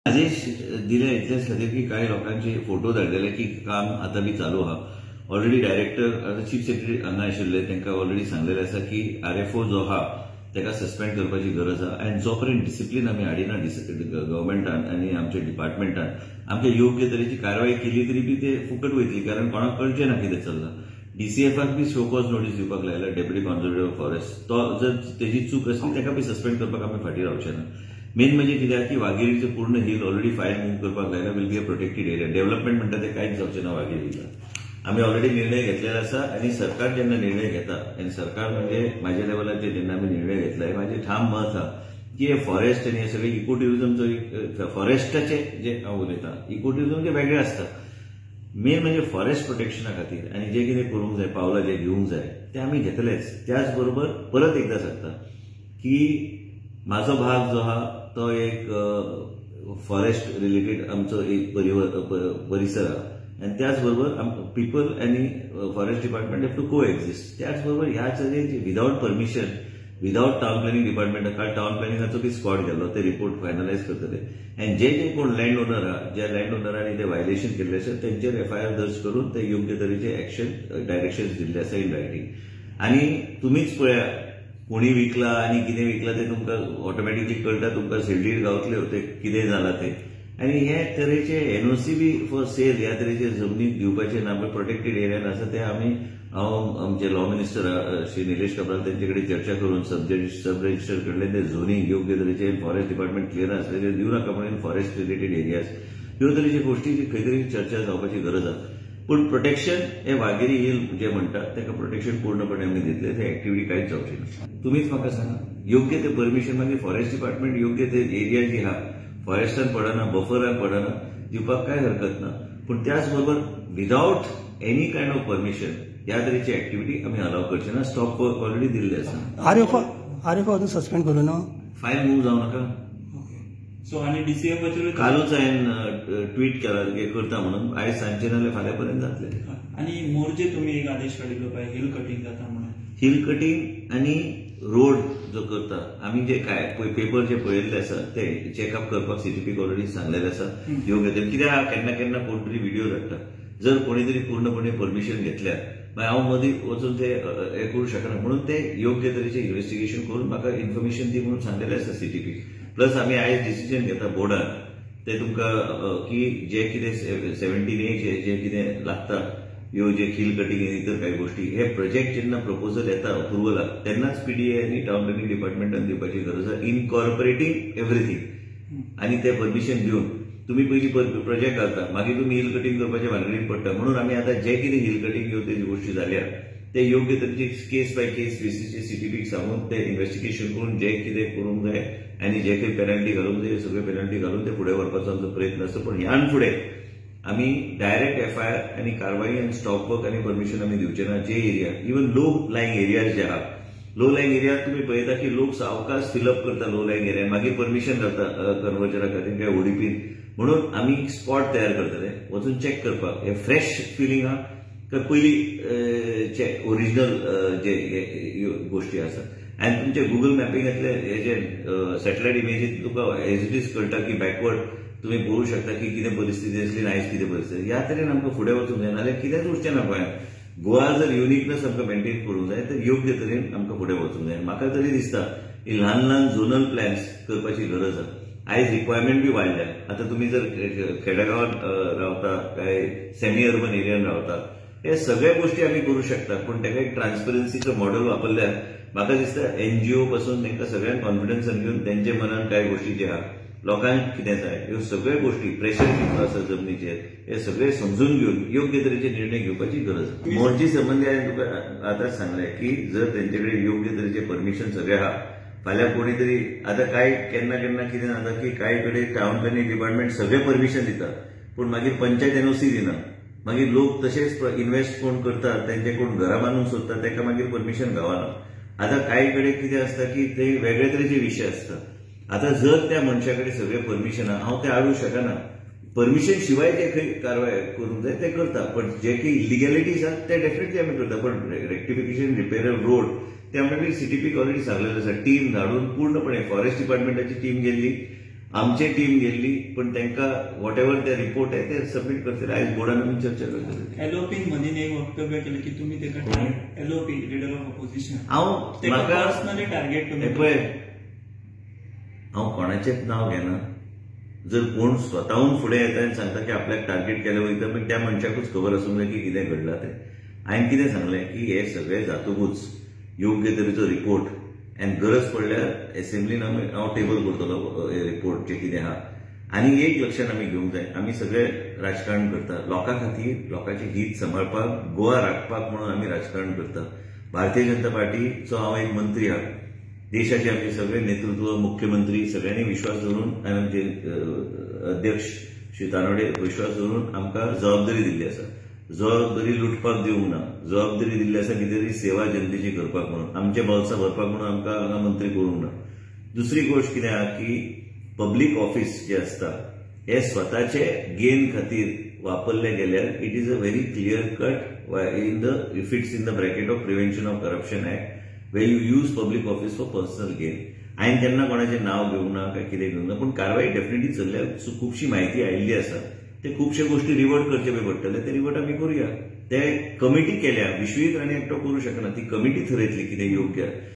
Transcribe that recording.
आदेश दिले इतलेच खातीर की कांय लोकांचे फोटो धाडलेले की काम आतां बी चालू आहा. ऑलरेडी डायरेक्टर आतां चीफ सेक्रेटरी हांगा आशिल्ले, तांकां ऑलरेडी सांगलेलें आसा की आरएफओ जो आहा ताका सस्पेंड करपाची गरज आहा. आनी जो पर्यंत डिसिप्लीन आमी हाडिना गव्हर्मेंटान आनी आमच्या डिपार्टमेंटान आमकां योग्य तरेची कारवाय केली तरी बी ते फुकट वयतली, कारण कोणाक कळचें ना कितें चल्लां. डीसीएफाक बी शो कॉज नोटीस दिवपाक लायला, डेप्युटी कॉन्झर्वेटर ऑफ फॉरेस्ट, तो जर तेजी चूक आसली ताका बी सस्पेंड करपाक आमी फाटीं रावचे ना. मेन म्हणजे कित्याक की वाघेरीचें पूर्ण हील ऑलरेडी फायल मूव करपाक लायला, will be a protected area. Development म्हणटा ते कांयच जावचें ना वाघेरी हिलार. आमी ऑलरेडी निर्णय घेतलेलो आसा आनी सरकार जेन्ना निर्णय घेता, आनी सरकार म्हणजे म्हाज्या लेवलाचेर जेन्ना आमी निर्णय घेतला, हे म्हाजें ठाम मत आहा की हे फॉरेस्ट आनी हे सगळे इको ट्युरिजमचो, फॉरेस्टाचे जे हांव उलयतां, इको ट्युरिजम जे वेगळे आसता. मेन म्हणजे फॉरेस्ट प्रोटेक्शना खातीर आनी जे कितें करूंक जाय, पावलां जे घेवंक जाय ते आमी घेतलेच. त्याच बरोबर परत एकदां सांगता की म्हाजो भाग जो आहा तो एक फॉरेस्ट रिलेटेड आमचो एक परिसर आहा, आनी त्याच बरोबर पिपल आनी forest department have to coexist. त्याच बरोबर ह्या तरेचे without permission, without town planning department, काल टावन प्लॅनिंगाचो बी स्कॉड गेल्लो, ते रिपोर्ट फायनलायज करतले. आनी जे जे कोण लँड ओनर आहा, ज्या लँड ओनरांनी ते व्हायलेशन केल्ले आसा तेंचेर एफआयआर दर्ज करून ते योग्य तरेचे एक्शन डायरेक्शन्स दिल्ले आसा इन रायटींग. आनी तुमीच पळया कोणी विकला आनी कितें विकला ते तुमकां ऑटोमॅटिकली कळटा, तुमकां सिल्डीर गावतले ते कितें जालां ते. आनी हे तरेचे NOC B for sale ह्या तरेचे जमनीक दिवपाचे ना, प्रोटेक्टेड एरियान आसा ते आमी, हांव आमचे लॉ मिनिस्टर श्री निलेश काब्राल तेंचे कडेन चर्चा करून सब रजिस्टर कडल्यान ते झोनींग योग्य तरेचे फॉरेस्ट डिपार्टमेंट क्लियर आसले ते दिवं नाका म्हणून फॉरेस्ट रिलेटेड एरियाज ह्यो तरेच्यो गोश्टी खंय तरी चर्चा जावपाची गरज आसा. पूण प्रोटेक्शन हे वाघेरी हिल जे म्हणटा ताका प्रोटेक्शन पूर्णपणे आमी दितले, ते एक्टिविटी कांयच जावची ना. तुमीच म्हाका सांगा, योग्य ते परमिशन मागीर फॉरेस्ट डिपार्टमेंट योग्य ते एरिया जी आहा फॉरेस्टान पडना, बफरान पडना, दिवपाक कांय हरकत ना. पूण त्याच बरोबर without any kind of permission ह्या तरेची एक्टिविटी आमी अलाव करचे ना. स्टॉप वर्क ऑलरेडी दिल्ले आसा. आरएफओ अजून सस्पेंड करूं ना, फायल मूव जावं नाका. सो आनी डीसीएफाचेर कालूच हांवें ट्वीट केला करता म्हणून, आयज सांजचे नाल्यार फाल्यां पर्यंत जातले. आनी मोरजे तुमी एक आदेश काडिल्लो पळय हिल कटींग जाता म्हणून, हिल कटींग आनी रोड जो करता आमी जे काय पेपर जे पळयल्ले आसा ते चॅकअप करपाक सीटीपीक ऑलरेडी सांगलेले आसा. योग्य तरेन कित्याक केन्ना केन्ना कोण तरी व्हिडिओ धाडटा, जर कोणी तरी पूर्णपणे परमिशन घेतल्यार मागीर हांव मदीं वचून ते हें करूं शकना, म्हणून ते योग्य तरेचें इन्व्हेस्टिगेशन करून म्हाका इन्फॉर्मेशन दी म्हणून सांगलेलें आसा सीटीपी. प्लस आमी आयज डिसिजन घेता बोर्डान ते तुमकां की जे कितें 17A जे कितें लागता ह्यो जे हिल कटींग इतर कांय गोश्टी, हे प्रोजेक्ट जेन्ना प्रपोजल येता अप्रुवलाक तेन्नाच पीडीए आनी टावन प्लॅनिंग डिपार्टमेंटान दिवपाची गरज आसा, इनकॉर्पोरेटींग एवरीथींग. आनी ते परमिशन दिवन तुमी पयलीं प्रोजेक्ट घालता, मागीर तुमी हिल कटींग करपाचे भानगडीन पडटा. म्हणून आमी आतां जे कितें हिल कटींग ह्यो ते गोश्टी जाल्या ते योग्य तरेची केस बाय केस बेसीसचेर सीटीपीक सांगून ते इन्व्हेस्टिगेशन करून जे कितें करूंक जाय आनी जे खंय पेनल्टी घालूंक जाय सगळे पेनल्टी घालून ते फुडें व्हरपाचो आमचो प्रयत्न आसता. पूण ह्यान फुडें आमी डायरेक्ट एफआयआर आनी कारवाई आनी स्टॉप वर्क आनी परमिशन आमी दिवचे ना. जे area even low lying areas जे आहा, लो लायंग एरिया तुमी पळयता की लोक सावकाश फिलअप करता लो लायंग एरिया, मागीर परमिशन घालता कन्वर्जना खातीर काय ओडीपीन. म्हणून आमी स्पॉट तयार करतले वचून चॅक करपाक, हे फ्रेश फिलींग आहा काय पयलीं जे ओरिजिनल जे गोश्टी आसा. आनी तुमचे गुगल मॅपिंगांतले हे जे सॅटेलायट इमेजीन तुका एज it is कळटा की बॅकवर्ड तुमी पळोवंक शकता की कितें परिस्थिती आसली आनी आयज कितें परिस्थिती. ह्या तरेन आमकां फुडें वचूंक जाय, नाजाल्यार कितेंच उरचें ना गोंयांत. गोवा जर युनिकनेस आमकां मेंटेन करूंक जाय तर योग्य तरेन आमकां फुडें वचूंक जाय. म्हाका तरी दिसता ही ल्हान ल्हान झोनल प्लॅन्स करपाची गरज आसा. आयज रिक्वायरमेंट बी वाडल्या. आतां तुमी जर खेडेगांवांत रावता काय सेमी अर्बन एरियान रावता, हे सगळ्या गोश्टी आमी करूं शकता. पूण ताका एक ट्रान्सपरन्सीचो मॉडल वापरल्यार म्हाका दिसता एनजीओ पासून तांकां सगळ्यांक कॉन्फिडन्सान घेवन तेंच्या मनान कांय गोश्टी ज्यो आहा, लोकांक कितें जाय, ह्यो सगळ्यो गोश्टी, प्रेशर कितलो आसा जमनीचेर, हे सगळे समजून घेवन योग्य तरेचे निर्णय घेवपाची गरज आसा. मोर्जी संबंदी हांवें तुका आतांच सांगलें की जर तेंचे कडेन योग्य तरेचे परमिशन सगळे आहा, फाल्यां कोणी तरी आतां कांय केन्ना केन्ना कितें जाता की कांय कडेन टावन प्लॅनिंग डिपार्टमेंट सगळें परमिशन दिता पूण मागीर पंचायत एनओसी दिना, मागीर लोक तशेंच इन्व्हेस्ट कोण करता तेंचे कोण घरां बांदूंक सोदता ताका मागीर परमिशन गावना. आतां कांय कडेन कितें आसता की ते वेगळे तरेचे विशय आसता. आतां जर त्या मनशा कडेन सगळें परमिशन आहा, हांव तें आडूंक शकना. परमिशन शिवाय जे खंय कारवाय करूंक जाय ते करता, पण जे काही इलिगॅलिटीज आहात ते डेफिनेटली आमी करता. पण रेक्टिफिकेशन रिपेर ऑफ रोड ते आमी सीटीपीक ऑलरेडी सांगलेलें आसा. टीम धाडून पूर्णपणे फॉरेस्ट डिपार्टमेंटाची टीम गेल्ली, आमचे टीम गेल्ली, पण तांकां what ever ते रिपोर्ट आहे ते सबमिट करतले. आयज बोर्डान आमी चर्चा करतले. एलओपीन मदीं एक वक्तव्य केलें की तुमी ताका, एलओपी, लिडर ऑफ ऑपोजिशन, हांव ताका म्हाका पर्सनली टार्गेट तुमी हे पळय, हांव कोणाचेंच नांव घेना. जर कोण स्वताहून फुडें येता आनी सांगता की आपल्याक टार्गेट केलें वयता, मागीर त्या मनशाकूच खबर आसूंक जाय की कितें घडलां तें. हांवें कितें सांगलें की हे सगळें जातकूच योग्य तरेचो रिपोर्ट आनी गरज पडल्यार एसेंब्लीन आमी हांव टेबल करतलो हे रिपोर्ट जे कितें आहा. आनी एक लक्षात आमी घेवंक जाय, आमी सगळे राजकारण करता लोकां खातीर, लोकांचें हित सांबाळपाक, गोवा राखपाक म्हणून आमी राजकारण करता. भारतीय जनता पार्टीचो हांव एक मंत्री आहा. देशाचे आमचे सगळे नेतृत्व, मुख्यमंत्री, सगळ्यांनी विश्वास दवरून आनी आमचे अध्यक्ष श्री तानोडे विश्वास दवरून आमकां जबाबदारी दिल्ली आसा. जबाबदारी लुटपाक दिवंक ना. जबाबदारी दिल्ली आसा कितें तरी सेवा जनतेची करपाक म्हणून, आमचे बोल्सां भरपाक म्हणून आमकां हांगा मंत्री करूंक ना. दुसरी गोश्ट कितें आहा की पब्लीक ऑफिस जे आसता हे स्वताचे गेन खातीर वापरले गेल्यार it is a very clear cut in the if it's in the bracket of Prevention of Corruption Act, where you use public office for personal gain. हांवें केन्ना कोणाचें नांव घेवंक ना काय कितें घेवंक ना, पूण कारवाय डेफिनेटली चल्ल्या. खुबशी म्हायती आयिल्ली आसा. ते खुबशे गोश्टी रिवर्ट करचे पळय पडटले, ते रिवर्ट आमी करुया. ते कमिटी केल्या, विश्वजीत राणे एकटो करूं शकना. ती कमिटी थरयतली कितें योग्य.